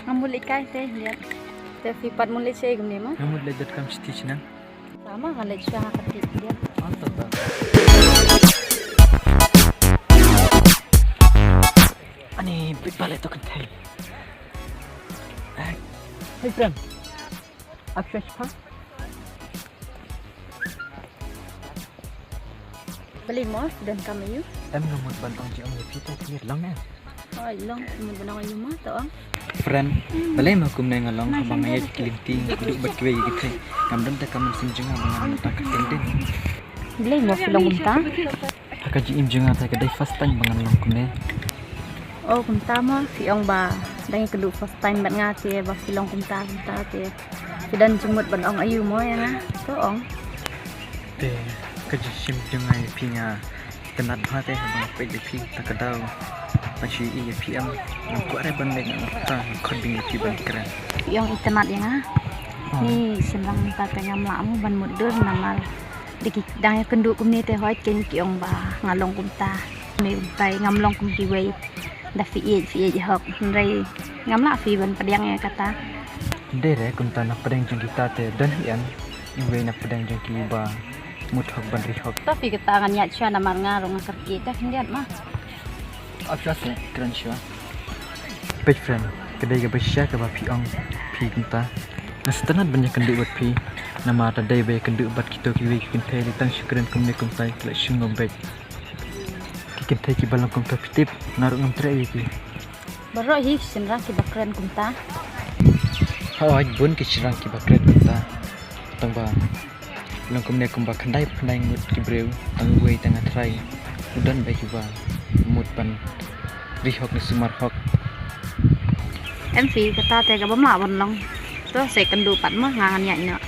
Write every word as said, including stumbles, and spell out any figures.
Nga mut leit kai te, ïa. Te phi pat mut leit shaei kumne ma? Nga mut leit dotkam shiti shnong. Tama nga leit sha ha kati, ïa. Anta ta. Ani bit bale to kan thai. Hey friend. Ap shuwa shuwa. Balei mo, don kam aïu? Em, nga mut ban ong jingong ïa phi, te phi long em? Hooid, long, mut ban ong aïu mo, to ong. Friend, balei mo kumne nga long, haba nga ïaid ki lynti, nga kynduh bad kiwei ki thei. Ngam don te ka mynsiem jong nga ba ngan mynta ka tieng dien. Balei mo phi long kumta? Ha ka jingim jong nga te ka dei first time ba ngan long kumne. Oh, kumta mo, phi ong ba dang ïakynduh first time bad nga te ba phi long kumta, kumta te. Phi don jingmut ban ong aïu mo ïa nga? To ong. Te ka jingshim jong nga ïa phi nga itynnad bha te haba nga peit ïa phi ta ka daw. Ban shu ïohi ïa phi em, ngam kwah re ban leit, nga kwah ban khot beiñ ïa phi ban kren. Phi ong itynnad ïa nga? Oh. Ni shynrang mynta te ngam lah mo ban mutdur namar dei ki dang ïakynduh kumne te hooid kein ki ong ba nga long kumta. Kumne kumta ngam long kum kiwei. Da phi ïeit, phi ïeit hok. Hynrei ngam lah phi ban pdiang ïa kata. Dei re kumta, na pdeng jong kita te don hi em iwei na pdeng jong ki ba mut hok ban ri hok. To phi kata ngan ïaid shuwa namar nga ruh nga kyrkieh te khyndiat ma. Ap shuwa se, kren shuwa. Peit friend, ka dei kaba shisha kaba phi ong phi kumta. Nga sngewtynnad ban ïakynduh bad phi namar lada dei ba ïakynduh bad kito kiwei ki kynthei, lei tang shu kren kumne kumta, ki la shu ngop beit. Ki kynthei kiba long kumta phi tip, nga ruh ngam treh ïa ki. Baroh hi ki shynrang kiba kren kumta. Hooid, bun ki shynrang kiba kren kumta. Tang ba long kumne kumba khyndai khyndai ngut ki briew, tang uwei tang nga trai. U don bha kiba mut ban ri hok ne sumar hok. Em phi, kata te kaba ym lah ban long. To se kynduh pat mo, nga ngan ïaid noh.